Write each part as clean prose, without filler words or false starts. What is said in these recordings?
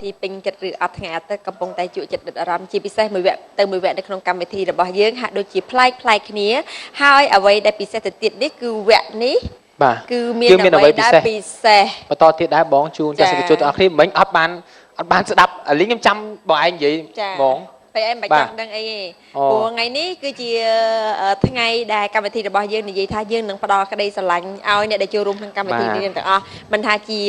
ធីពេញចិត្តឬអត់ថ្ងៃអាទិត្យកំពុងតែជក់ចិត្តដិតអារម្មណ៍ជាពិសេសមួយវគ្គទៅមួយវគ្គនៅក្នុងកម្មវិធីរបស់យើងហាក់ដូចជាប្លែកប្លែកគ្នាហើយអ្វីដែលពិសេសទៅទៀតនេះគឺវគ្គនេះ បាទ គឺមានអ្វីដែលពិសេស បន្តទៀតដែរបងជូនទស្សនិកជនទាំងអស់គ្នាមិញអត់បានស្ដាប់អាលីងខ្ញុំចាំបងឯងនិយាយហ្មង ពេលឯងមិនចង់ដឹងអីទេព្រោះថ្ងៃនេះគឺជាថ្ងៃដែលកម្មវិធីរបស់យើងនិយាយថាយើងនឹងផ្ដល់ក្តីស្រឡាញ់ឲ្យអ្នកដែលចូលរួមក្នុងកម្មវិធីនេះទាំងអស់មិនថាជា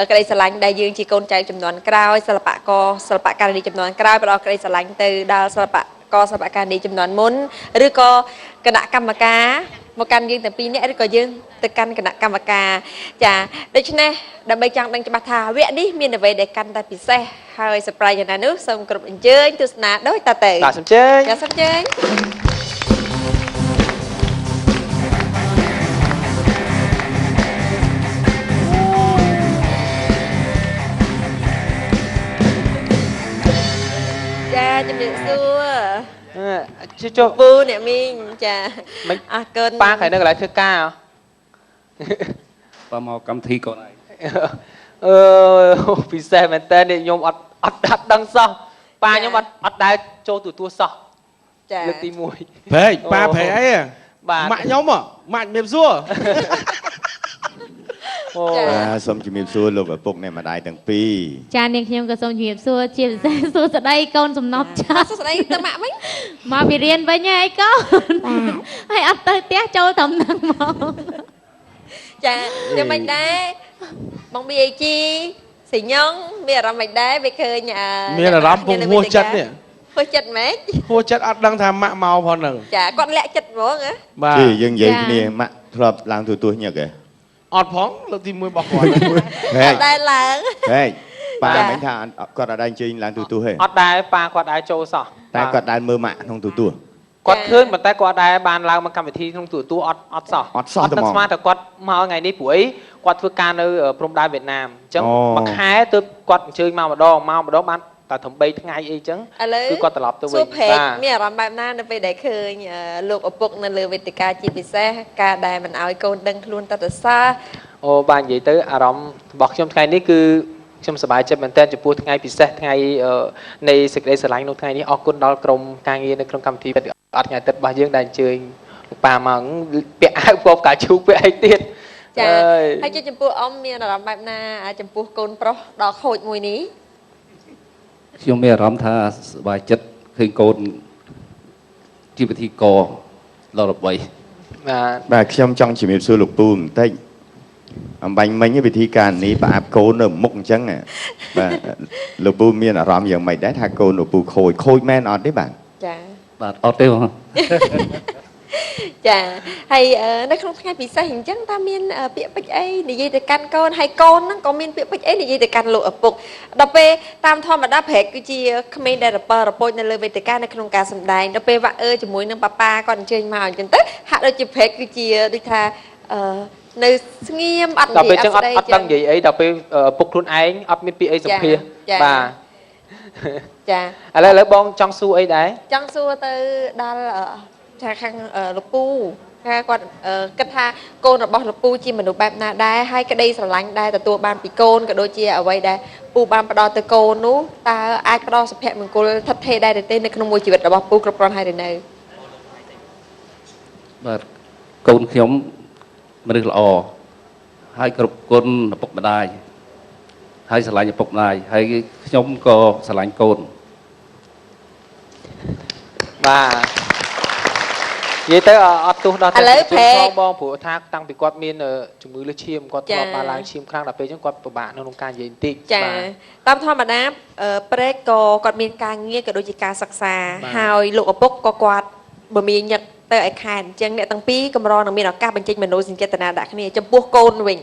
ក្តីស្រឡាញ់ដែលយើងជាកូនចៅចំនួនក្រោយសិល្បករសិល្បករនីចំនួនក្រោយផ្ដល់ក្តីស្រឡាញ់ទៅដល់សិល្បករសិល្បករនីចំនួនមុនឬក៏គណៈកម្មការមកកាន់យើងទាំងពីរនាក់ឬក៏យើងទៅកាន់គណៈកម្មការចាដូច្នេះដើម្បីចង់ដឹងច្បាស់ថាវគ្គនេះមានអ្វីដែលកាន់តែពិសេសហើយ surprise យ៉ាងណានោះសូមគ្រប់អញ្ជើញទស្សនាដូចតទៅ បាទសូមអញ្ជើញ ចាសូមអញ្ជើញចាជំរាបសួរ ចុះ ពូអ្នកមីងចាអរគុណ ប៉ាខែនៅកន្លែងធ្វើការ ប៉ាមកកម្មវិធីកូនឯង អឺពិសេសមែនតើនេះខ្ញុំអត់ដឹងសោះប៉ាខ្ញុំអត់ដែលចូលទូទួសោះ ចា លើកទី1 ប្រេកប៉ាប្រេកអីម៉ាក់ខ្ញុំម៉ាក់ជំរាបសួរ បាទសូមជំរាបសួរលោកឪពុកអ្នកម្ដាយទាំងពីរ ចានាងខ្ញុំក៏សូមជំរាបសួរជាពិសេសសួស្តីកូនសំណប់ចា សួស្តីទៅម៉ាក់វិញ មកពីរៀនវិញហើយកូនហើយអត់ទៅផ្ទះចូលត្រឹមហ្នឹងមក ចាយ៉ាងម៉េចដែរបង BAG សញ្ញងមានអារម្មណ៍មិនដែរវាឃើញ មានអារម្មណ៍ពងហួសចិត្តនេះ ហួសចិត្តម៉េច ហួសចិត្តអត់ដឹងថាម៉ាក់មកផងហ្នឹង ចាគាត់លាក់ចិត្តហ្មងហ៎ បាទ ជីយើងនិយាយគ្នាម៉ាក់ធ្លាប់ឡើងទូទួញឹកហ៎ អត់ផងលើកទី1របស់គាត់ អត់ដែរឡើង ហេប៉ាមិនថាគាត់អត់ដែរអញ្ជើញឡើងទូទួទេ អត់ដែរប៉ាគាត់ដែរចូលសោះ តែគាត់ដែរមើលម៉ាក់ក្នុងទូទួ គាត់ឃើញប៉ុន្តែគាត់ដែរបានឡើងមកកម្មវិធីក្នុងទូទួអត់អត់សោះ អត់សោះ អត់ដឹងស្មានតែគាត់មកថ្ងៃនេះព្រោះអីគាត់ធ្វើការនៅព្រំដែនវៀតណាមអញ្ចឹងមួយខែទើបគាត់អញ្ជើញមកម្ដងមកម្ដងបានតែត្រឹម3ថ្ងៃអីចឹងគឺគាត់ត្រឡប់ទៅវិញ បាទមានអារម្មណ៍បែបណានៅពេលដែលឃើញលោកឪពុកនៅលើវេទិកាជាពិសេសការដែលមិនឲ្យកូនដឹងខ្លួនតតសា អូបាទនិយាយទៅអារម្មណ៍របស់ខ្ញុំថ្ងៃនេះគឺខ្ញុំសប្បាយចិត្តមែនទែនចំពោះថ្ងៃពិសេសថ្ងៃនៃសេចក្តីស្រឡាញ់នៅថ្ងៃនេះអរគុណដល់ក្រុមការងារនៅក្នុងកម្មវិធីអត់ថ្ងៃអាទិត្យរបស់យើងដែលអញ្ជើញលោកប៉ាមកពាក់អាវពណ៌ផ្កាឈូកពាក់អីទៀត ចាហើយចុះចំពោះអ៊ំមានអារម្មណ៍បែបណាចំពោះកូនប្រុសដ៏ខូចមួយនេះ ខ្ញុំមានអារម្មណ៍ថាសប្បាយចិត្តឃើញកូនជាពិធីករដ៏ល្បី បាទ បាទខ្ញុំចង់ជំរាបសួរលោកពូបន្តិចអំបញ្ញមិញវិធីការនេះប្រអាប់កូននៅមុខអញ្ចឹងបាទលោកពូមានអារម្មណ៍យ៉ាងម៉េចដែរថាកូនលោកពូខូចខូចមែនអត់ទេបាទ ចា បាទអត់ទេបង ចាហើយនៅក្នុងថ្ងៃពិសេសអញ្ចឹងតើមានពាក្យពេចន៍អីនិយាយទៅកាន់កូនហើយកូនហ្នឹងក៏មានពាក្យពេចន៍អីនិយាយទៅកាន់លោកឪពុកដល់ពេលតាមធម្មតាប្រែកគឺជាក្មេងដែលរប៉រពោចនៅលើវេទិកានៅក្នុងការសម្ដែងដល់ពេលវ៉ាក់អើជាមួយនឹងប៉ាប៉ាគាត់អញ្ជើញមកអញ្ចឹងទៅហាក់ដូចជាប្រែកគឺជាដូចថាអឺនៅស្ងៀមអត់និ ដល់ យាយ ពេលចឹងអត់ អត់ស្ដី អត់ដឹងនិយាយអីដល់ពេលពុកខ្លួនឯងអត់មានពាក្យអីសម្ភាសបាទ ចា ឥឡូវបងចង់សួរអីដែរ ចង់សួរទៅដល់ចាខាងលោកពូថាគាត់គិតថាកូនរបស់លោកពូជាមនុស្សបែបណាដែរហើយក្តីស្រឡាញ់ដែលទទួលបានពីកូនក៏ដូចជាអ្វីដែលពូបានផ្ដល់ទៅកូននោះតើអាចផ្ដល់សុភមង្គលថិតថេរដែរឬទេនៅក្នុងមួយជីវិតរបស់ពូគ្រប់គ្រាន់ហើយឬនៅ បាទកូនខ្ញុំមនុស្សល្អហើយគ្រប់គុណឪពុកម្ដាយហើយស្រឡាញ់ឪពុកម្ដាយហើយខ្ញុំក៏ស្រឡាញ់កូន បាទនិយាយទៅអត់ទោសដល់តែផងបងព្រោះថាតាំងពីគាត់មានជំងឺលើសឈាមគាត់ធ្លាប់បានឡើងឈាមខ្លាំងដល់ពេលអញ្ចឹងគាត់ពិបាកនៅក្នុងការនិយាយបន្តិច ចាតាមធម្មតាប្រេកក៏គាត់មានការងារក៏ដូចជាការសិក្សាហើយលោកឪពុកក៏គាត់បើមានញឹកទៅឲ្យខែអញ្ចឹងអ្នកទាំងពីរកម្រនឹងមានឱកាសបញ្ចេញមនោសញ្ចេតនាដាក់គ្នាចំពោះកូនវិញ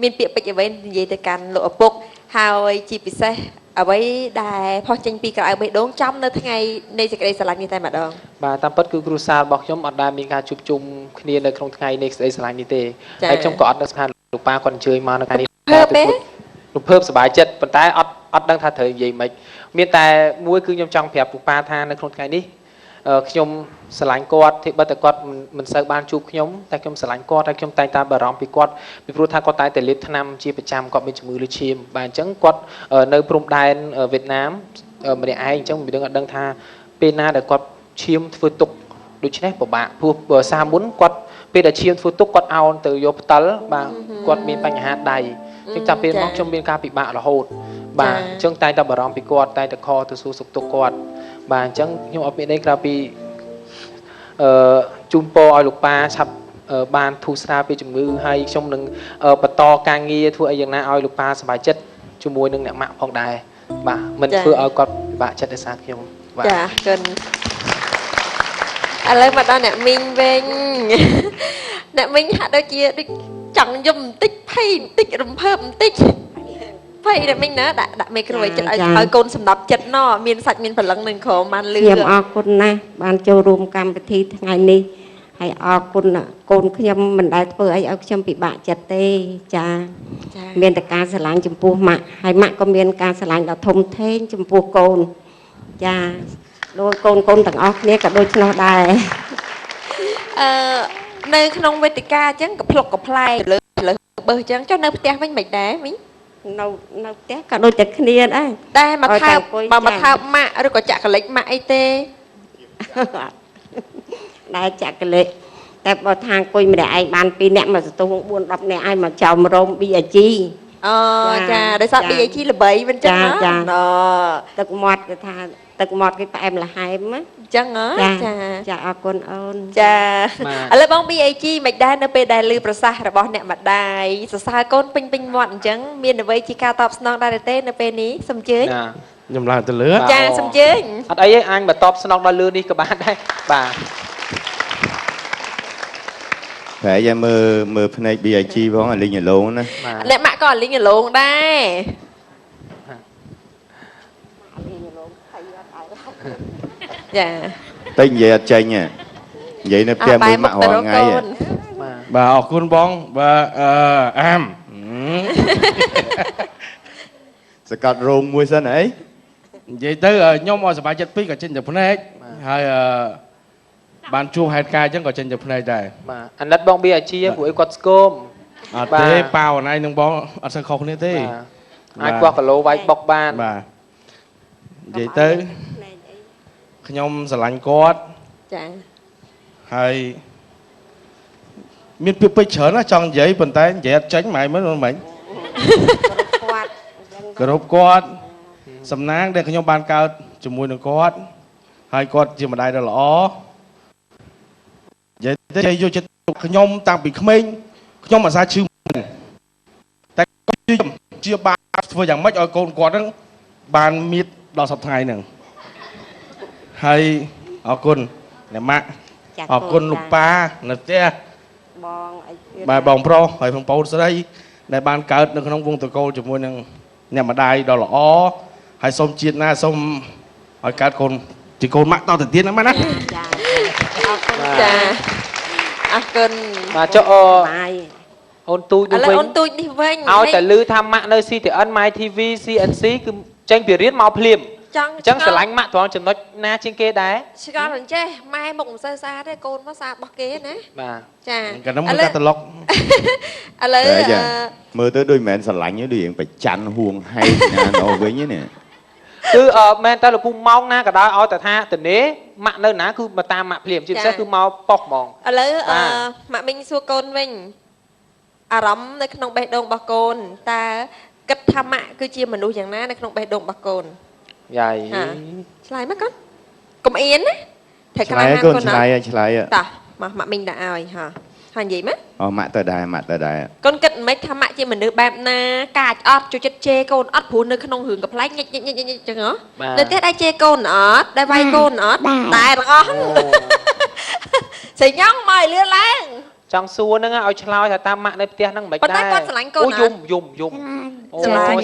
មានពាក្យពេចន៍អ្វីនិយាយទៅកាន់លោកឪពុកហើយជាពិសេសអ្វីដែលផុសចេញពីក្រៅបេះដូងចំនៅថ្ងៃនៃសេចក្តីស្រឡាញ់នេះតែម្ដង បាទតាមពិតគឺគ្រួសាររបស់ខ្ញុំអត់ដែលមានការជួបជុំគ្នានៅក្នុងថ្ងៃនៃសេចក្តីស្រឡាញ់នេះទេហើយខ្ញុំក៏អត់នឹកស្មានលោកប៉ាគាត់អញ្ជើញមកនៅថ្ងៃនេះរំភើបសប្បាយចិត្តប៉ុន្តែអត់ដឹងថាត្រូវនិយាយម៉េចមានតែមួយគឺខ្ញុំចង់ប្រាប់លោកប៉ាថានៅក្នុងថ្ងៃនេះ ខ្ញុំស្រឡាញ់គាត់ទោះបីតែគាត់មិនសូវបានជួបខ្ញុំតែខ្ញុំស្រឡាញ់គាត់ហើយខ្ញុំតែងតែបារម្ភពីគាត់ពីព្រោះថាគាត់តែងតែលេបថ្នាំជាប្រចាំគាត់មានជំងឺលើឈាមបាទអញ្ចឹងគាត់នៅព្រំដែនវៀតណាមម្នាក់ឯងអញ្ចឹងមិនដឹងអត់ដឹងថាពេលណាដែលគាត់ឈាមធ្វើទុកដូច្នេះពិបាកព្រោះសាមុនគាត់ពេលដែលឈាមធ្វើទុកគាត់អោនទៅយកផ្តិលបាទគាត់មានបញ្ហាដៃអញ្ចឹងចាំពេលមកខ្ញុំមានការពិបាករហូតបាទអញ្ចឹងតែងតែបារម្ភពីគាត់តែងតែខទៅសួរសុខទុក្ខគាត់បាទអញ្ចឹងខ្ញុំអត់មានអីក្រៅពីជូនពរឲ្យលោកប៉ាឆាប់បានធូរស្រាលពីជំងឺហើយខ្ញុំនឹងបន្តការងារធ្វើអីយ៉ាងណាឲ្យលោកប៉ាសប្បាយចិត្តជាមួយនឹងអ្នកម៉ាក់ផងដែរបាទមិនធ្វើឲ្យគាត់ពិបាកចិត្តដោយសារខ្ញុំបាទចាគុណឥឡូវមកដល់អ្នកមីងវិញអ្នកមីងហាក់ដូចជាដូចចង់យំបន្តិចភ័យបន្តិចរំភើបបន្តិចភ័យអ្នកមីងណាដាក់មីក្រូឲ្យចិត្តឲ្យកូនសម្ដាប់ចិត្តណមានសាច់មានព្រលឹងនឹងក្រមបានលឺខ្ញុំអរគុណណាស់បានចូលរួមកម្មវិធីថ្ងៃនេះហើយអរគុណកូនខ្ញុំមិនដែលធ្វើអីឲ្យខ្ញុំពិបាកចិត្តទេចាមានតែការស្រឡាញ់ចំពោះម៉ាក់ហើយម៉ាក់ក៏មានការស្រឡាញ់ដ៏ធំធេងចំពោះកូនចាដោយកូនកូនទាំងអស់គ្នាក៏ដូចនោះដែរនៅក្នុងវេទិកាអញ្ចឹងក៏ផ្លុកក៏ផ្លែលើលើបើអញ្ចឹងចុះនៅផ្ទះវិញមិនដែរមីងនៅផ្ទះក៏ដូចតែគ្នាដែរតែមកថើបបើមកថើបម៉ាក់ឬក៏ចាក់កលិចម៉ាក់អីទេដែរចាក់កលិចតែបើថាអង្គុយម្នាក់ឯងបាន2នាក់មកសន្ទុះ4 10នាក់ឲ្យមកចោមរោម BAG អូចាដោយសារ BAG ល្បីមិនចឹងណាទឹកមាត់គេថាទឹកមាត់គេផ្អែមល្ហែមណាអញ្ចឹងហ៎ចាចាអរគុណអូនចាឥឡូវបង BAG មិនដែរនៅពេលដែលឮប្រសាសន៍របស់អ្នកម្ដាយសរសើរកូនពេញពេញមាត់អញ្ចឹងមានអ្វីជាការតបស្នងដែរទេនៅពេលនេះសូមអញ្ជើញខ្ញុំឡើងទៅលើចាសូមអញ្ជើញអត់អីទេអញមកតបស្នងដល់លើនេះក៏បានដែរបាទប្រហែលមើលមើលភ្នែក BAG ផងអាលីងអាឡងណាអ្នកម៉ាក់ក៏អាលីងអាឡងដែរចាតែនិយាយអត់ចេញនិយាយនៅផ្ទះមួយម៉ាក់រាល់ថ្ងៃបាទអរគុណបងបាទអាមសកាត់រោងមួយសិនអីនិយាយទៅខ្ញុំឲ្យសប្បាយចិត្តពេកក៏ចេញទៅភ្នែកហើយបានជួបហេតុការណ៍អញ្ចឹងក៏ចេញទៅភ្នែកដែរបាទអាណិតបង BAG ព្រោះអីគាត់ស្គមអត់ទេប៉ាវអនឯងនឹងបងអត់សូវខុសគ្នាទេអាចគាត់គីឡូវាយបុកបានបាទនិយាយទៅខ្ញុំស្រឡាញ់គាត់ចាហើយមានពាក្យពេចន៍ច្រើនណាចង់និយាយប៉ុន្តែនិយាយអត់ចេញម៉ែមើលមិញគោរពគាត់សំណាងដែលខ្ញុំបានកើតជាមួយនឹងគាត់ហើយគាត់ជាម្ដាយដ៏ល្អនិយាយទៅយកចិត្តខ្ញុំតាំងពីក្មេងខ្ញុំអាសាឈឺតែគាត់ជាបានធ្វើយ៉ាងម៉េចឲ្យកូនគាត់ហ្នឹងបានមៀតដល់សប្តាហ៍ថ្ងៃហ្នឹងហើយអរគុណអ្នកម៉ាក់អរគុណលោកប៉ានៅផ្ទះបងអីទៀតបាទបងប្រុសហើយបងប្អូនស្រីដែលបានកើតនៅក្នុងវងត្រកូលជាមួយនឹងអ្នកម្ដាយដ៏ល្អហើយសូមជាតិណាសូមឲ្យកើតកូនជាកូនម៉ាក់តទៅទៀតណាម៉ាណាចាអរគុណចាអរគុណបាទចុះអូនទូចនេះវិញអូនទូចនេះវិញឲ្យតែលឺថាម៉ាក់នៅ CTN My TV CNC គឺចេញពីរៀនមកភ្លាមចង់អញ្ចឹងស្រឡាញ់ម៉ាក់ត្រង់ចំណុចណាជាងគេដែរឆ្កល់អញ្ចេះម៉ែមុខមិនសូវស្អាតទេកូនមកស្អាតរបស់គេណាបាទចាកាលនោះមើលកាតាឡុកឥឡូវមើលទៅដូចមិនមែនស្រឡាញ់ទេដូចរៀងប្រច័នហួងហែកណាដល់វិញនេះគឺមែនតើលោកពូម៉ោងណាក៏ដោយឲ្យតែថាតនេម៉ាក់នៅណាគឺមកតាមម៉ាក់ភ្លាមជាពិសេសគឺមកប៉ុស្ហ្មងឥឡូវម៉ាក់មីងសួរកូនវិញអារម្មណ៍នៅក្នុងបេះដូងរបស់កូនតើគិតថាម៉ាក់គឺជាមនុស្សយ៉ាងណានៅក្នុងបេះដូងរបស់កូនយាយឆ្លើយមកកូនកុំអៀនណាត្រូវក្លាហានកូនឆ្លើយឆ្លើយតោះមកម៉ាក់មីងដាក់ឲ្យហ่าហើយនិយាយមកអូម៉ាក់ទៅដែរម៉ាក់ទៅដែរកូនគិតមិនថាម៉ាក់ជាមនុស្សបែបណាកាចអត់ចូលចិត្តជេរកូនអត់ព្រោះនៅក្នុងរឿងកំប្លែងញិចញិចញិចញិចចឹងហ៎នៅផ្ទះដែរជេរកូនអត់ដែរវាយកូនអត់ដែរទាំងអស់ស្រីញ៉ងមកឲ្យលឿនឡើងចង់សួរហ្នឹងឲ្យឆ្លើយថាតាមម៉ាក់នៅផ្ទះហ្នឹងមិនដែរប៉ុន្តែគាត់ស្រឡាញ់កូនអូយំយំយំអូ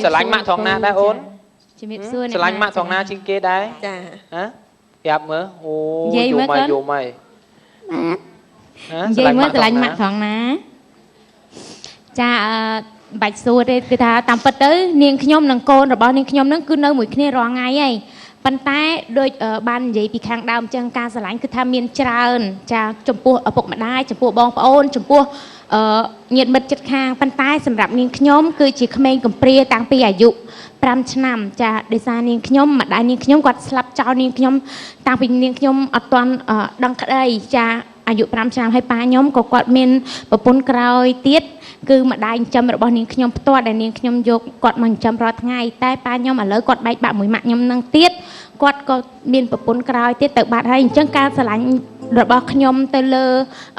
ស្រឡាញ់ម៉ាក់ត្រង់ណាដែរអូនជំរាបសួរស្រឡាញ់ម៉ាក់ត្រង់ណាជាងគេដែរចាហ៎ប្រាប់មើលអូយំហើយយំហើយនិយាយមើលស្រឡាញ់ម៉ាក់ត្រង់ណាចាបាច់សួរទេគឺថាតាមពិតទៅនាងខ្ញុំនិងកូនរបស់នាងខ្ញុំហ្នឹងគឺនៅមួយគ្នារាល់ថ្ងៃហើយ ប៉ុន្តែដូចបាននិយាយពីខាងដើមចឹងការស្រឡាញ់គឺថាមានច្រើនចាចំពោះឪពុកម្ដាយចំពោះបងប្អូនចំពោះញាតិមិត្តជិតខាងប៉ុន្តែសម្រាប់នាងខ្ញុំគឺជាក្មេងកំព្រាតាំងពីអាយុ5ឆ្នាំចាដោយសារនាងខ្ញុំម្ដាយនាងខ្ញុំគាត់ស្លាប់ចោលនាងខ្ញុំតាំងពីនាងខ្ញុំអត់ទាន់ដឹងក្តីចាអាយុ5ឆ្នាំហើយប៉ាខ្ញុំក៏គាត់មានប្រពន្ធក្រោយទៀតគឺម្ដាយចិញ្ចឹមរបស់នាងខ្ញុំផ្ទាល់ដែលនាងខ្ញុំយកគាត់មកចិញ្ចឹមរាល់ថ្ងៃតែប៉ាខ្ញុំឥឡូវគាត់បែកបាក់មួយម៉ាក់ខ្ញុំនឹងទៀតគាត់ក៏មានប្រពន្ធក្រោយទៀតទៅបាត់ហើយអញ្ចឹងការស្រឡាញ់របស់ខ្ញុំទៅលើ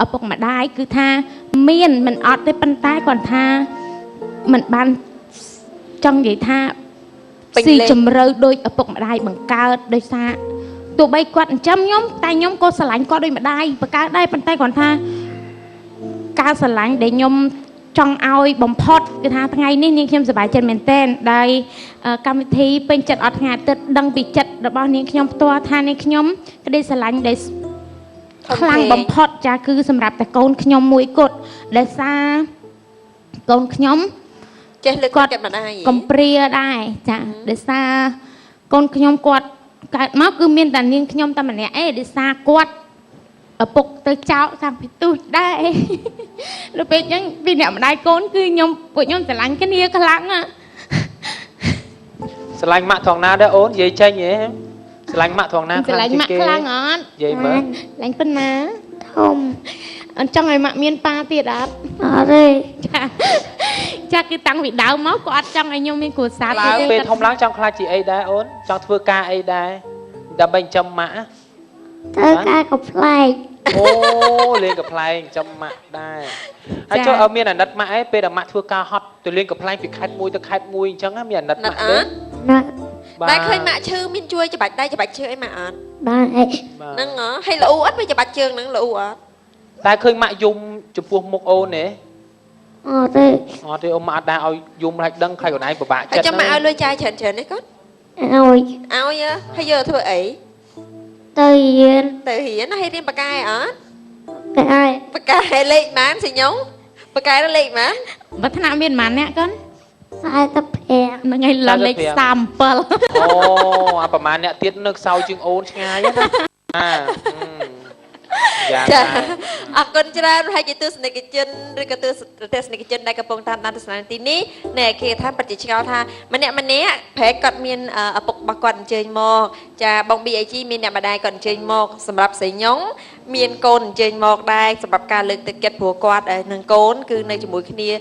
ឪពុកម្ដាយគឺថាមានមិនអត់ទេប៉ុន្តែគាត់ថាមិនបានចង់និយាយថាស៊ីជម្រៅដោយឪពុកម្ដាយបង្កើតដោយសារទោះបីគាត់ចិញ្ចឹមខ្ញុំតែខ្ញុំក៏ស្រឡាញ់គាត់ដូចម្ដាយបង្កើតដែរប៉ុន្តែគាត់ថាការស្រឡាញ់ដែលខ្ញុំចង់ឲ្យបំផុតគឺថាថ្ងៃនេះនាងខ្ញុំសប្បាយចិត្តមែនទែនដែលកម្មវិធីពេញចិត្តអត់ថ្ងៃអាទិត្យដឹងពីចិត្តរបស់នាងខ្ញុំផ្ទាល់ថានាងខ្ញុំក្តីស្រឡាញ់ដែលខ្លាំងបំផុតចាគឺសម្រាប់តែកូនខ្ញុំមួយគត់ដែលសារកូនខ្ញុំចេះលើកគាត់ម្ដាយកំព្រាដែរចាដោយសារកូនខ្ញុំគាត់កើតមកគឺមានតែនាងខ្ញុំតែម្នាក់ឯងដោយសារគាត់ឪពុកទៅចោលតាំងពីទូចដែរដល់ពេលអញ្ចឹងពីអ្នកម្ដាយកូនគឺខ្ញុំពួកខ្ញុំស្រឡាញ់គ្នាខ្លាំងណាស្រឡាញ់ម៉ាក់ថងណាដែរអូននិយាយចេញហ៎ស្រឡាញ់ម៉ាក់ថងណាស្រឡាញ់ម៉ាក់ខ្លាំងអត់និយាយមើលស្រឡាញ់ប៉ុណ្ណាធំអត់ចង់ឲ្យម៉ាក់មានប៉ាទៀតអត់អត់ទេចាចាគឺតាំងពីដើមមកក៏អត់ចង់ឲ្យខ្ញុំមានគ្រួសារទៀតទេពេលធំឡើងចង់ខ្លាចជាអីដែរអូនចង់ធ្វើការអីដែរដើម្បីចិញ្ចឹមម៉ាក់ធ្វើការកំប្លែងអូលេងកំប្លែងចិញ្ចឹមម៉ាក់ដែរហើយចុះឲ្យមានអាណិតម៉ាក់ឯងពេលដែលម៉ាក់ធ្វើការហត់ទៅលេងកំប្លែងពីខេត្តមួយទៅខេត្តមួយអញ្ចឹងមានអាណិតម៉ាក់ទេណាតែឃើញម៉ាក់ឈឺមានជួយច្បាច់ដៃច្បាច់ជើងអីម៉ាក់អត់បាទហ្នឹងហ៎ហើយល្អូអត់ពេលច្បាច់ជើងហ្នឹងល្អូអត់តែឃើញម៉ាក់យំចំពោះមុខអូនទេអត់ទេអត់ទេអូនម៉ាក់អត់ដែរឲ្យយំខ្លាចដឹងខ្លាចខ្លួនឯងពិបាកចិត្តហើយចាំម៉ាក់ឲ្យលុយចាយច្រើនច្រើននេះគាត់ឲ្យឲ្យហើយយកធ្វើអីទៅរៀនទៅរៀនហើយរៀនបកែអត់បកែបកែលេខប៉ុន្មានសញងបកែលេខប៉ុន្មានបើថ្នាក់មានប៉ុន្មានអ្នកកូន45ហ្នឹងហើយលេខ37អូអាប្រហែលអ្នកទៀតនៅខ្សោយជាងអូនឆ្ងាយណាចាអរគុណច្រើនប្រហែលជាទស្សនិកជនឬក៏ទស្សនិកជនដែលកំពុងតាមដានទស្សនាទីនេះនៅគេថាពិតជាឆ្ងល់ថាម្នាក់ម្នាក់ប្រែគាត់មានឪពុករបស់គាត់អញ្ជើញមកចាបង BAG មានអ្នកម្ដាយគាត់អញ្ជើញមកសម្រាប់ស្រីញងមានកូនអញ្ជើញមកដែរសម្រាប់ការលើកទឹកចិត្តព្រោះគាត់និងកូនគឺនៅជាមួយគ្នា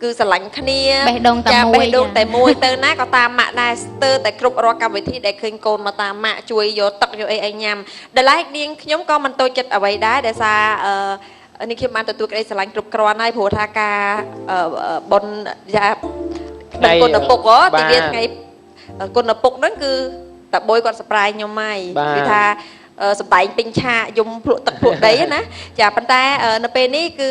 គឺស្រឡាញ់គ្នាបេះដូងតែមួយបេះដូងតែមួយទៅណាក៏តាមម៉ាក់ដែរស្ទើរតែគ្រប់រាល់កម្មវិធីដែលឃើញកូនមកតាមម៉ាក់ជួយយកទឹកយកអីឲ្យញ៉ាំដែលឡែកនាងខ្ញុំក៏មិនតូចចិត្តអ្វីដែរដោយសារនេះខ្ញុំបានទទួលក្តីស្រឡាញ់គ្រប់គ្រាន់ហើយព្រោះថាការបុណ្យយ៉ាដល់គុណឪពុកទិវាថ្ងៃគុណឪពុកហ្នឹងគឺតាបុយគាត់សប្រាយខ្ញុំហើយគឺថាសំដែងពេញឆាកយំភ្លក់ទឹកភ្លក់ដីណាចាប៉ុន្តែនៅពេលនេះគឺ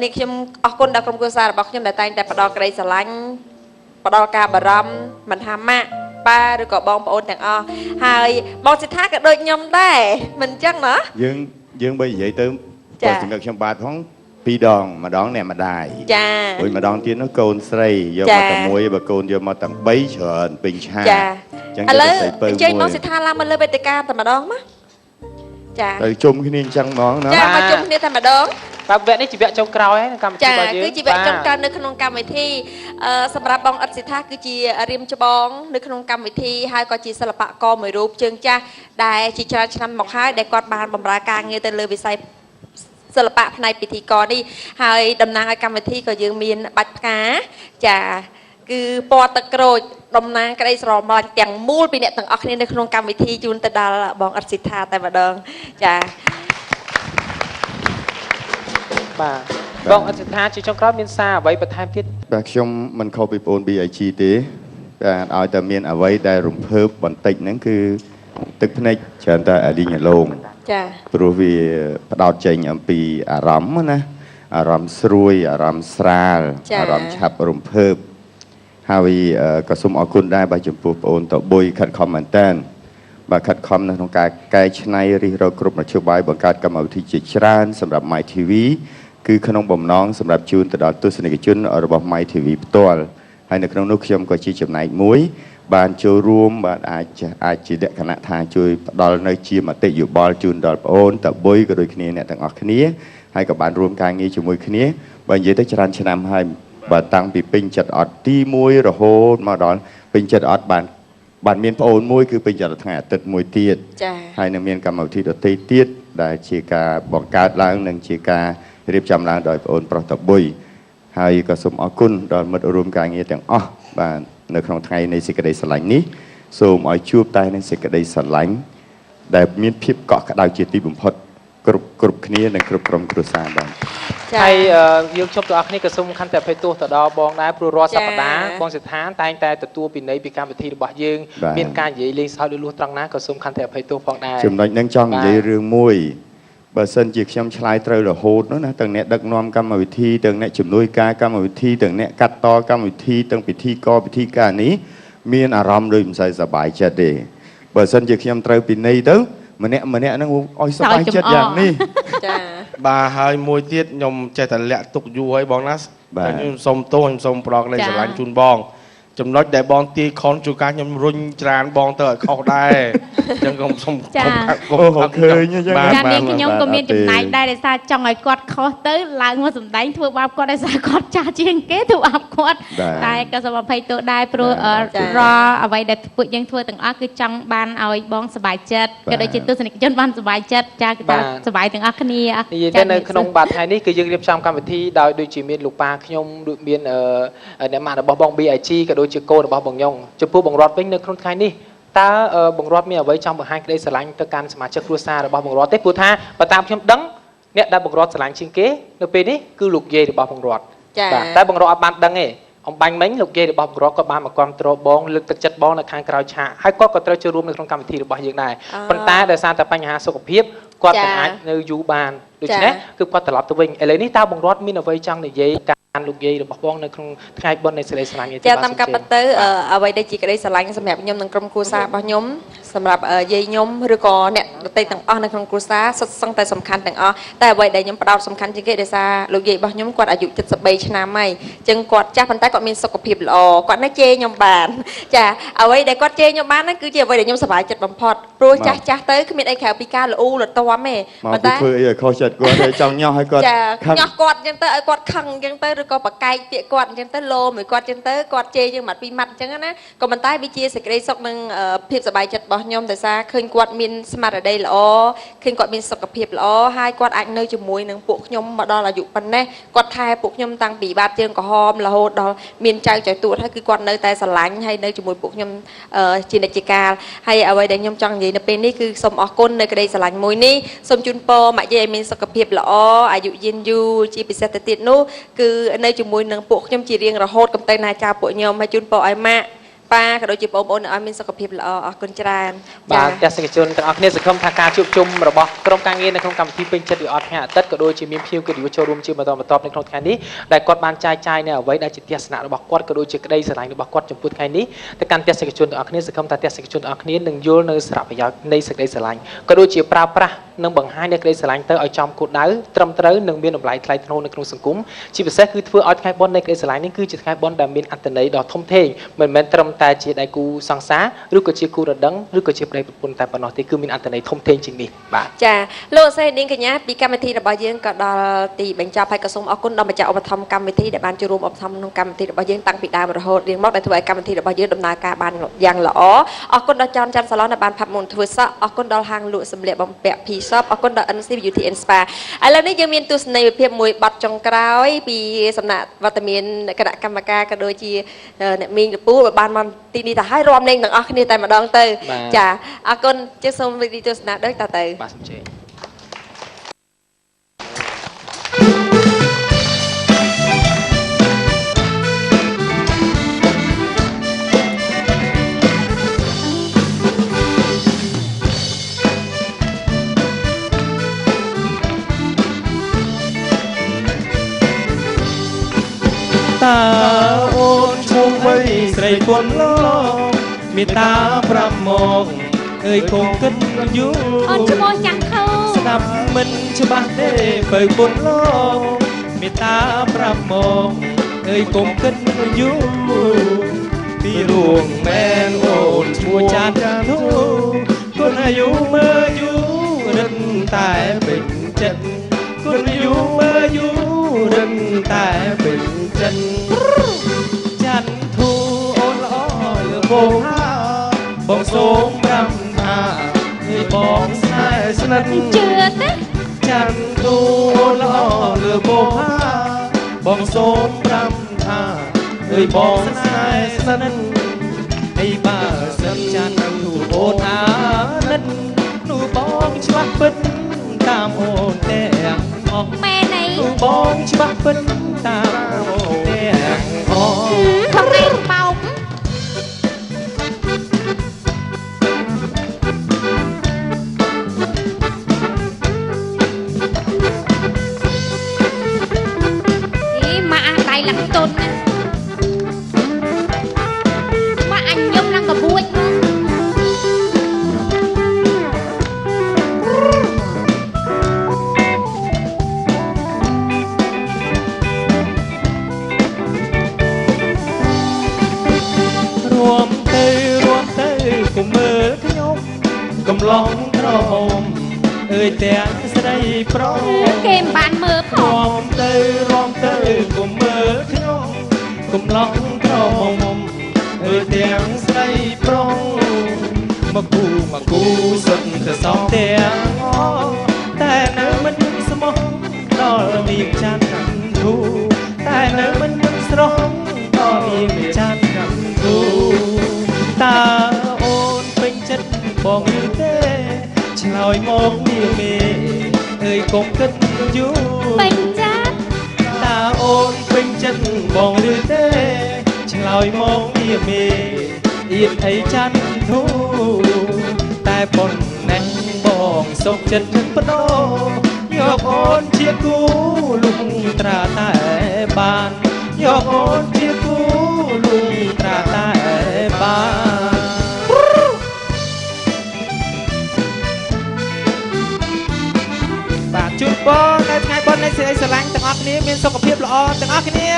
នេះខ្ញុំអរគុណដល់ក្រុមគ្រួសាររបស់ខ្ញុំដែលតែងតែផ្ដល់ក្តីស្រឡាញ់ផ្ដល់ការបារម្ភមិនថាម៉ាក់ប៉ាឬក៏បងប្អូនទាំងអស់ហើយបងសិដ្ឋាក៏ដូចខ្ញុំដែរមិនអញ្ចឹងណាយើងបើនិយាយទៅបើសម្រាប់ខ្ញុំបាទផងពីរដងម្ដងអ្នកម្ដាយចារួចម្ដងទៀតនោះកូនស្រីយកមកតែមួយបើកូនយកមកទាំង3ច្រើនពេញឆាកចាឥឡូវអញ្ជើញបងសិដ្ឋាឡើងមកលើវេទិកាតែម្ដងមកចាទៅជុំគ្នាអញ្ចឹងហ្មងណាចាមកជុំគ្នាតែម្ដងបាទវគ្គនេះជាវគ្គចុងក្រោយហើយកម្មវិធីរបស់យើងចាគឺជាវគ្គចុងក្រោយនៅក្នុងកម្មវិធីសម្រាប់បងអ៊ិតសិដ្ឋាគឺជារៀមច្បងនៅក្នុងកម្មវិធីហើយក៏ជាសិល្បករមួយរូបជើងចាស់ដែលជាច្រើនឆ្នាំមកហើយដែលគាត់បានបម្រើការងារទៅលើវិស័យសិល្បៈផ្នែកពិធីករនេះហើយតំណាងឲ្យកម្មវិធីក៏យើងមានបាច់ផ្កាចាគឺពណ៌ទឹកក្រូចតំណាងក្តីស្រមៃទាំងមូលពីអ្នកទាំងអស់គ្នានៅក្នុងកម្មវិធីជូនទៅដល់បងអ៊ិតសិដ្ឋាតែម្ដងចាបាទបងអ៊ិតសិដ្ឋាជាចុងក្រោយមានសារអ្វីបន្ថែមទៀតបាទខ្ញុំមិនខុសពីបង BIG ទេបាទឲ្យតែមានអ្វីដែលរំភើបបន្តិចហ្នឹងគឺទឹកភ្នែកច្រើនតែអាលីងអាឡងចាព្រោះវាផ្ដោតចេញអំពីអារម្មណ៍ណាអារម្មណ៍ស្រួយអារម្មណ៍ស្រាលអារម្មណ៍ឆាប់រំភើបហើយក៏សូមអរគុណដែរបាទចំពោះបងអូនតបុយខិតខំមែនតើបាទខិតខំនៅក្នុងការកែច្នៃរិះរកគ្រប់មធ្យោបាយបង្កើតកម្មវិធីជាច្រើនសម្រាប់ My TV គឺក្នុងបំណងសម្រាប់ជូនទៅដល់ទស្សនិកជនរបស់ My TV ផ្ទាល់ហើយនៅក្នុងនោះខ្ញុំក៏ជាចំណែកមួយ បានចូលរួមបាទអាចអាចជាលក្ខណៈថាជួយផ្ដល់នៅជាមតិយោបល់ជូនដល់ប្អូនតបុយក៏ដូចគ្នាអ្នកទាំងអស់គ្នាហើយក៏បានរួមការងារជាមួយគ្នាបើនិយាយទៅច្រើនឆ្នាំហើយបើតាំងពីពេញចិត្តអត់ទី1រហូតមកដល់ពេញចិត្តអត់បានបានមានប្អូនមួយគឺពេញចិត្តថ្ងៃអាទិត្យមួយទៀតហើយនឹងមានកម្មវិធីដទៃទៀតដែលជាការបង្កើតឡើងនិងជាការរៀបចំឡើងដោយប្អូនប្រុសតបុយហើយក៏សូមអរគុណដល់មិត្តរួមការងារទាំងអស់បាទនៅក្នុងថ្ងៃនៃសេចក្តីស្រឡាញ់នេះសូមឲ្យជួបតែនឹងសេចក្តីស្រឡាញ់ដែលមានភាពកក់ក្ដៅជាទីបំផុតគ្រប់គ្រប់គ្នានិងគ្រប់ក្រុមគ្រួសារបាទ ហើយយើងជប់ទាំងអស់គ្នាក៏សូមខន្តីអភ័យទោសទៅដល់បងដែរព្រោះរាល់សប្តាហ៍បងសិដ្ឋាតែងតែទទួលពិន័យពីកម្មវិធីរបស់យើងមានការនិយាយលេងសើចលួសត្រង់ណាក៏សូមខន្តីអភ័យទោសផងដែរ ចំណុចនឹងចង់និយាយរឿងមួយបើសិនជាខ្ញុំឆ្លើយត្រូវរហូតនោះណាទាំងអ្នកដឹកនាំកម្មវិធីទាំងអ្នកជំនួយការកម្មវិធីទាំងអ្នកកាត់តកម្មវិធីទាំងពិធីករពិធីការនេះមានអារម្មណ៍ដូចមិនសូវសប្បាយចិត្តទេបើសិនជាខ្ញុំត្រូវពិន័យទៅម្នាក់ម្នាក់ហ្នឹងឲ្យសប្បាយចិត្តយ៉ាងនេះ ចា បាទហើយមួយទៀតខ្ញុំចេះតែលាក់ទុកយូរហើយបងណាខ្ញុំសូមទោសខ្ញុំសូមប្រកក្តីស្រឡាញ់ជូនបងចំណុចដែលបងទាយខុនជួនកាលខ្ញុំរុញច្រានបងទៅឲ្យខុសដែរអញ្ចឹងខ្ញុំសូមកុំឃើញអញ្ចឹង ចានាងខ្ញុំក៏មានចំណែកដែរដោយសារចង់ឲ្យគាត់ខុសទៅឡើងមកសម្ដែងធ្វើបាបគាត់ដោយសារគាត់ចាស់ជាងគេធ្វើបាបគាត់តែក៏សូមអភ័យទោសដែរព្រោះរាល់អ្វីដែលពួកយើងធ្វើទាំងអស់គឺចង់បានឲ្យបងសប្បាយចិត្តក៏ដូចជាទស្សនិកជនបានសប្បាយចិត្តចាគឺថាសប្បាយទាំងអស់គ្នា និយាយទៅនៅក្នុងបាតថ្ងៃនេះគឺយើងរៀបចំកម្មវិធីដោយដូចជាមានលោកប៉ាខ្ញុំដូចមានអ្នកម៉ាក់របស់បង BIG ក៏ដូចជាកូនរបស់បងញ៉ុងចំពោះបងរតវិញនៅក្នុងថ្ងៃនេះតើបងរតមានអ្វីចង់បង្ហាញក្តីស្រឡាញ់ទៅកាន់សមាជិកគ្រួសាររបស់បងរតទេព្រោះថាបើតាមខ្ញុំដឹងអ្នកដែលបងរតស្រឡាញ់ជាងគេនៅពេលនេះគឺលោកយាយរបស់បងរតបាទតែបងរតអត់បានដឹងទេអំបញ្ញមិញលោកយាយរបស់បងរតក៏បានមកគាំទ្របងលើកទឹកចិត្តបងនៅខាងក្រៅឆាកហើយគាត់ក៏ត្រូវចូលរួមនៅក្នុងកម្មវិធីរបស់យើងដែរប៉ុន្តែដោយសារតែបញ្ហាសុខភាពគាត់មិនអាចនៅយូរបានដូច្នេះគឺគាត់ត្រឡប់ទៅវិញឥឡូវនេះតើបងរតមានអ្វីចង់និយាយលោកយាយរបស់បងនៅក្នុងថ្ងៃបុណ្យនៃសេចក្តីស្រឡាញ់នេះ ចាតាមការពិតទៅអ្វីដែលជាក្តីស្រឡាញ់សម្រាប់ខ្ញុំនិងក្រុមគ្រួសាររបស់ខ្ញុំសម្រាប់យាយខ្ញុំឬក៏អ្នកដទៃទាំងអស់នៅក្នុងគ្រួសារសុទ្ធសឹងតែសំខាន់ទាំងអស់តែអ្វីដែលខ្ញុំផ្ដោតសំខាន់ជាងគេដោយសារលោកយាយរបស់ខ្ញុំគាត់អាយុ73ឆ្នាំហើយអញ្ចឹងគាត់ចាស់ប៉ុន្តែគាត់មានសុខភាពល្អគាត់នៅជេរខ្ញុំបានចាអ្វីដែលគាត់ជេរខ្ញុំបានហ្នឹងគឺជាអ្វីដែលខ្ញុំសប្បាយចិត្តបំផុតព្រោះចាស់ចាស់ទៅគ្មានអីក្រៅពីការល្អូលទាំទេប៉ុន្តែធ្វើអីឲ្យខុសចិត្តគាត់ហើយចង់ញាស់ឲ្យគាត់ ញាស់គាត់អញ្ចឹងទៅឲ្យគាត់ខឹងអញ្ចឹងទៅឬក៏ប្រកែកពាក្យគាត់អញ្ចឹងទៅលោមួយគាត់អញ្ចឹងទៅគាត់ជេរយើងម៉ាត់ពីរម៉ាត់អញ្ចឹងណាក៏ប៉ុន្តែវាជាសេចក្តីសុខនិងភាពសប្បាយចិត្តរបស់ខ្ញុំដោយសារឃើញគាត់មានស្មារតីល្អឃើញគាត់មានសុខភាពល្អហើយគាត់អាចនៅជាមួយនឹងពួកខ្ញុំមកដល់អាយុប៉ុណ្ណេះគាត់ថែពួកខ្ញុំតាំងពីបាតជើងក្រហមរហូតដល់មានចៅចៅទួតហើយគឺគាត់នៅតែស្រឡាញ់ហើយនៅជាមួយពួកខ្ញុំជានិច្ចកាលហើយអ្វីដែលខ្ញុំចង់និយាយនៅពេលនេះគឺសូមអរគុណនៅក្តីស្រឡាញ់មួយនេះសូមជូនពរម៉ាក់យាយឲ្យមានសុខភាពល្អអាយុយឺនយូរជាពិសេសទៅទៀតនោះគឺនៅជាមួយនឹងពួកខ្ញុំជារៀងរហូតកុំទៅណាចោលពួកខ្ញុំហើយជូនពរឲ្យម៉ាក់ប៉ាក៏ដូចជាបងប្អូនឲ្យមានសុខភាពល្អអរគុណច្រើន បាទទស្សនិកជនទាំងអស់គ្នាសង្ឃឹមថាការជួបជុំរបស់ក្រុមការងារនៅក្នុងកម្មវិធីពេញចិត្តឬអត់ថ្ងៃអាទិត្យក៏ដូចជាមានភ្ញៀវកិត្តិយសចូលរួមជាបន្តបន្ទាប់នៅក្នុងថ្ងៃនេះដែលគាត់បានចែកចាយនៅអ្វីដែលជាទស្សនៈរបស់គាត់ក៏ដូចជាក្តីស្រឡាញ់របស់គាត់ចំពោះថ្ងៃនេះទៅកាន់ទស្សនិកជនទាំងអស់គ្នាសង្ឃឹមថាទស្សនិកជនទាំងអស់គ្នានឹងយល់នៅសារៈប្រយោជន៍នៃសេចក្តីស្រឡាញ់ក៏ដូចជាប្រើប្រាស់និងបង្ហាញនៅក្តីស្រឡាញ់ទៅឲ្យចំគោលដៅត្រឹមត្រូវនិងមានតម្លៃថ្លៃថ្នូរនៅក្នុងសង្គមជាពិសេសគឺធ្វើឲ្យថ្ងៃបុណ្យនៃក្តីស្រឡាញ់នេះគឺជាថ្ងៃបុណ្យដែលមានអត្ថន័យដ៏ធំធេងមិនមែនត្រឹមតែជាដៃគូសង្សារឬក៏ជាគូរដឹងឬក៏ជាប្តីប្រពន្ធតែប៉ុណ្ណោះទេគឺមានអត្ថន័យធំធេងជាងនេះបាទ ចាលោកស្រីនាងកញ្ញាពីកម្មវិធីរបស់យើងក៏ដល់ទីបញ្ចប់ហើយក៏សូមអរគុណដល់ម្ចាស់ឧបត្ថម្ភកម្មវិធីដែលបានចូលរួមឧបត្ថម្ភក្នុងកម្មវិធីរបស់យើងតាំងពីដើមរហូតរៀងមកដែលធ្វើឲ្យកម្មវិធីរបស់យើងដំណើរការបានយ៉ាងល្អអរគុណដល់ចនច័ន្ទសាឡនដែលបានផាប់មុនធ្វើសក់អរគុណដល់ហាងលក់សម្លៀកបំពាក់ P Shop អរគុណដល់ NC Beauty and Spa ឥឡូវនេះយើងមានទស្សនីយភាពមួយបទចុងក្រោយពីសំណាក់វត្តមានគណៈកម្មការក៏ដូចជាអ្នកមីងលពូបានមកទីនេះទៅហើយរួមលេងទាំងអស់គ្នាតែម្ដងទៅចាអរគុណជាសូមវិធីទស្សនាដូចតទៅ បាទសូមជម្រាប តើអូនឈ្មោះអ្វីស្រីពុនលោកមេត្តាប្រាប់មកអើយកុំគិតយូរ អូនឈ្មោះចាំខូ ស្ដាប់មិនច្បាស់ទេបើពុនលោកមេត្តាប្រាប់មកអើយកុំគិតយូរ ពីរួងមែនអូនឈ្មោះចន្ទធូគុណអាយុមើយូរឹតតែពេញចិត្តគុណអាយុមើយូរឹតតែពេញចិត្តចន្ទធូអូនល្អលើបងហាបងសូមប្រាប់ថាឲ្យបងស្នេហ៍ស្និទ្ធជឿទេចន្ទធូអូនល្អលើបងហាបងសូមប្រាប់ថាអើយបងស្នេហ៍ស្និទ្ធអីបើសិនចន្ទធូអូនអាណិតនោះបងច្បាស់ពិតតាមអូនទាំងអស់មែនអីនោះបងច្បាស់ពិតតាមអូនទាំងអស់ខំឯងបោកអីម៉ាក់អាដៃឡើងទុនណាម៉ាក់អញញឹមឡើងកបួចមករួមទៅរួមទៅកុំមើលខ្ញុំកំឡងក្រហមអើយទាំងស្រីប្រុសគេមិនបានមើលផងរួមទៅរួមទៅកុំមើលខ្ញុំកំឡងក្រហមអើយទាំងស្រីប្រុសមកគូមកគូសុទ្ធតែសងទាំងអស់តែនៅមិនស្មោះដល់នាងចន្ទធូតែនៅមិនស្រស់ដល់នាងចន្ទធូតើអូនពេញចិត្តបងឬទេឆ្លើយមកនាងមេអើយកុំគិតយូរពេញចិត្តតើអូនពេញចិត្តបងឬទេឆ្លើយមកនាងមេអៀនអីចន្ទធូតែប៉ុណ្ណេះបងសុខចិត្តនឹងបដូរយកអូនជាគូលុះត្រាតែបានយកអូនជាគូលុះត្រាតែបានបាទជូនពរនៅថ្ងៃបុណ្យនៃសេចក្តីស្រឡាញ់ទាំងអស់គ្នាមានសុខភាពល្អទាំងអស់គ្នា